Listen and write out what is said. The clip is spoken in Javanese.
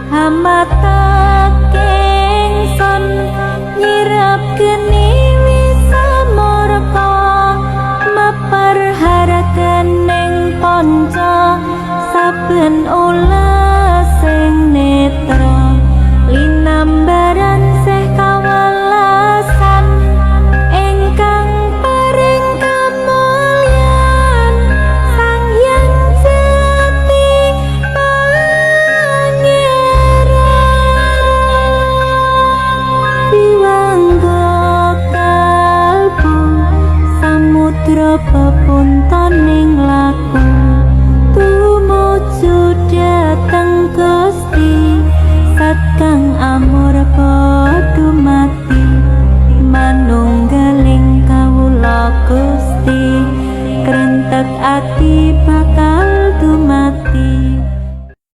Hamataking sun nyirep geni wisa murka meper harganing panca saben ulesing netra linambaran sih kawelasan ingkang paring kamulyan Sang Hyang Jati Pangeran. Biwangga kalbu samudra pepuntoning.